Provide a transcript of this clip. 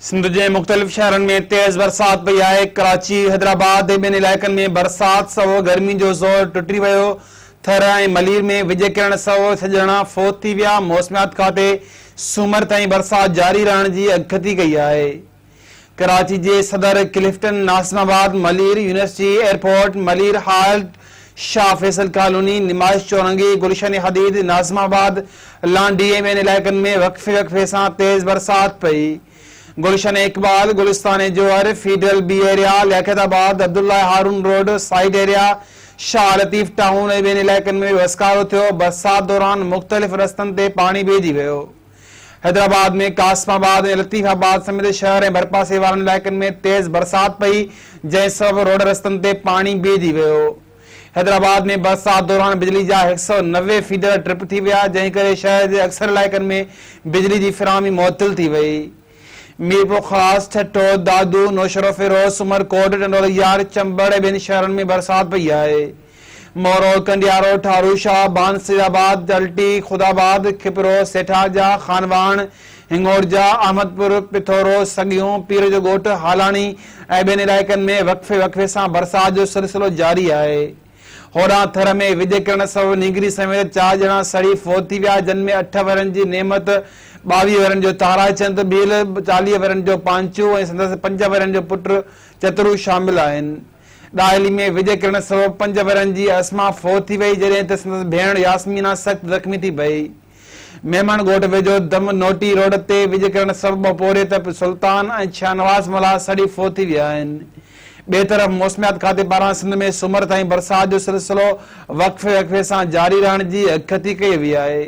سنڌ جي مختلف شهرن ۾ تيز برسات پئي آهي، ڪراچي، حيدرآباد ۽ ٻين علائقن ۾ برسات سبب گرمي جو زور ٽٽي ويو، ٿر ۽ ملير ۾ وڄ ڪرڻ سبب ڇهه ڄڻا فوت ٿي ويا، موسميات کاتي سومر تائين برسات جاري رهڻ جي اڳڪٿي ڪئي آهي. ڪراچي جي Saddar, Clifton, Nazimabad, Malir, university, airport, Malir halt, Shah Faisal colony, Namaish Chowrangi, Gulshan Hadeed, Nazimabad, Landhi ۽ ٻين علائقن ۾ وقفي وقفي سان تيز برسات پئي. Gulshan Iqbal, Gulistan Jauhar, federal B area, Liaquatabad, Abdullah Haroon road, site area, Shah Latif town ۽ ٻين علائقن ۾ به وسڪارو ٿيو، برسات دوران مختلف رستن تي پاڻي بيهجي ويو. حيدرآباد ۾ قاسم آباد ۽ لطيف آباد سميت شهر ۽ ڀرپاسي وارن علائقن ۾ تيز برسات پئي، جنهن سبب روڊ رستن تي پاڻي بيهجي ويو. حيدرآباد ۾ برسات دوران بجلي جا 190 فيڊر ٽرپ ٿي ويا، جنهن ڪري شهر جي اڪثر علائقن ۾ بجلي جي فراهمي معطل ٿي وئي. ميرپورخاص، ٺٽو، دادو، نوشهروفيروز، عمرڪوٽ، ٽنڊوالهيار، چمبڙ ۽ ٻين شهرن ۾ برسات پئي آهي. مورو، ڪنڊيارو، ٺارو شاهه، ڀان سيد آباد، ٽلٽي، خدا آباد، کپرو، سيٺارجا، خانواهڻ، هڱورجا، احمد پور، پٿورو، سڳيون، پير جو ڳوٺ، هالاڻي ۽ ٻين علائقن ۾ وقفي وقفي سان برسات جو سلسلو جاري آهي. هوڏانهن ٿر ۾ وڄ ڪرڻ سبب نينگري سميت چار ڄڻا سڙي فوت ٿي ويا، جن ۾ اٺ ورهين جي نعمت، 22 ورهين جو تارا چند ڀيل، 40 ورهين جو پانچو ۽ سندس پنج ورهين جو پٽ چترو شامل آهن. ڏاهلي ۾ وڄ ڪرڻ سبب پنج ورهين جي اسما فوت ٿي وئي، جڏهن ته سندس ڀيڻ ياسمينا سخت زخمي ٿي پئي. ميمڻ ڳوٺ ويجهو دم نوٽي روڊ تي وڄ ڪرڻ سبب ٻه پورهيت سلطان ۽ شاهنواز ملاح سڙي فوت ٿي ويا آهن. ٻئي طرف موسميات کاتي پاران سنڌ ۾ سومر تائين برسات جو سلسلو وقفي وقفي سان جاري رهڻ جي اڳڪٿي ڪئي وئي آهي.